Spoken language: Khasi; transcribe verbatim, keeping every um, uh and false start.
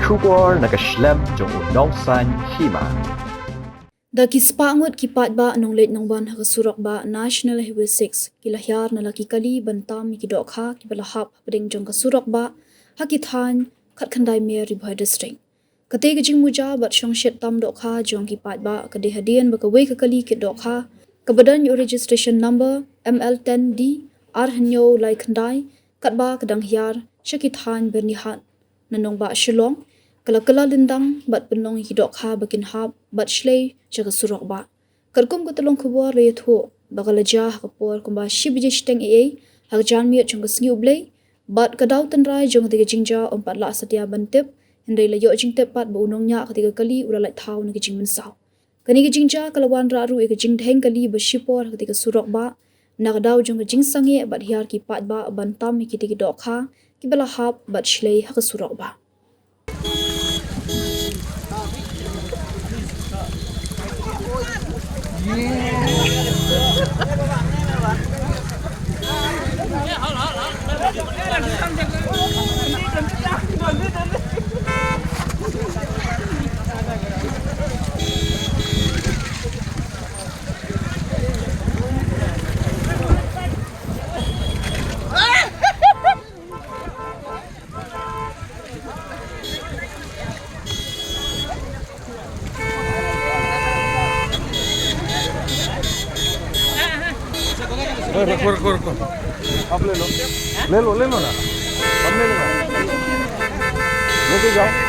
Khubor na ka shlem jong u Nongsaiñ Hima. Da ki spah ngut ki paidbah nongleit nongwan ha ka surok bah National Highway six ki la hiar na la ki kali ban tam ïa ki dohkha kiba la hap hapdeng jong ka surok bah ha ki thaiñ khatkhyndai mer Ri Bhoi District. Kata ka jingmuja bad shongshet tam dohkha jong ki paidbah ka dei hadien ba kawei ka kali kit dohkha kaba don ïa u registration number M L ten D ar hynñiew lai khyndai katba ka dang hiar sha ki thaiñ Byrnihat na nongbah Shillong ka la kylla lyndang bad pynlong ïa ki dohkha ba kin hap bad shlei sha ka surok bah. Katkum ka tyllong khubor la ïathuh ba ka la jia ha ka por kumba shi baje shiteng eiei ha ka janmiet jong ka sngi U Blei, bad ka daw tynrai jong kata ka jingjia ym pat lah satia ban tip, hynrei la ïoh jingtip pat ba u nongñiah kata ka kali u la lait thaw na ka jingmynsaw. Kane ka jingjia ka la wanrah ruh ïa ka jingdheng kali ba shipor ha kata ka surok bah na ka daw jong ka jingsangeh bad hiar ki paidbah ban tam ïa kita ki dohkha kiba la hap bad shlei ha ka surok bah. रुको, रुको, रुको। आप ले लो, ले लो, ले लो ना, हम ले लेना, लेके जाओ।